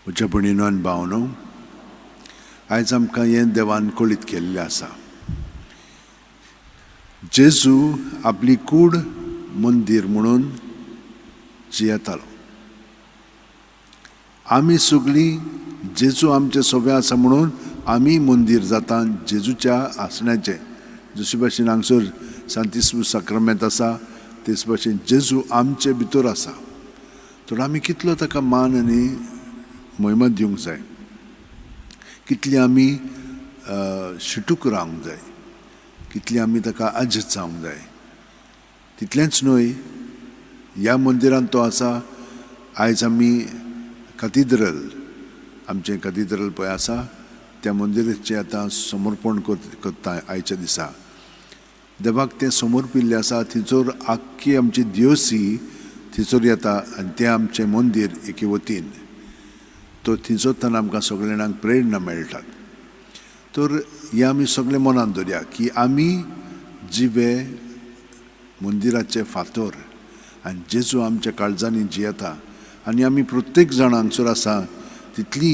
म्हज्या भयणीनो आनी भावनो, आयज आमकां हें देवान कळीत केल्लें आसा. जेजू आपली कूड मंदीर म्हणून जियेतालो. आमी सगळीं जेजू आमचे सोबे आसा म्हणून आमी मंदीर जाता जेजूच्या आसण्याचें. जशे भाशेन हांगसर सांतिस्म साक्रमेंत आसा, तेच भाशेन जेजू आमचे भितर आसा. तर आमी कितलो ताका मान आनी महिमा दिवंक जाय, कितली आमी शिटूक रावंक जाय, कितली आमी ताका आजीत जावंक जाय. तितलेंच न्हय, ह्या मंदिरांत तो आसा. आयज आमी कातिद्रल, आमचें कातिद्रल पळय आसा, त्या मंदिराचें आतां समर्पण करता. आयच्या दिसा देवाक तें समर्पिल्लें आसा. थंयसर आख्खी आमची दियोसी थंयसर येता आनी तें आमचें मंदीर एके वतीन तो थंयसर आमकां सगळे जाणांक प्रेरणा मेळटात. तर हें आमी सगळें मनांत दवरया की आमी जिवे मंदिराचे फातर आनी जेजू आमच्या काळजांनी जियेता आनी आमी प्रत्येक जाण हांगसर आसा तितली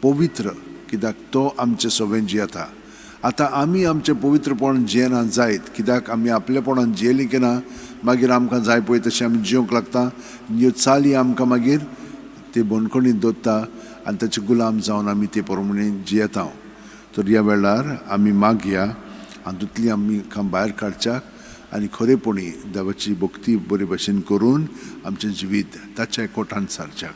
पवित्र, कित्याक तो आमचे सगळें जियेता. आतां आमी आमचें पवित्रपण जियेना जायत, कित्याक आमी आपलेपणान जियेलीं की ना, मागीर आमकां जाय पळय तशें आमी जिवंक लागता. ह्यो चाली आमकां मागीर ते बंदखणीत दवरता आनी ताचे गुलाम जावन आमी ते प्रमाणे जियेता. तर ह्या वेळार आमी मागया, हातूंतली आमी भायर काडच्याक आनी खरेपणी देवाची भक्ती बरे भशेन करून आमचें जिवीत ताच्या कोटान सारच्याक.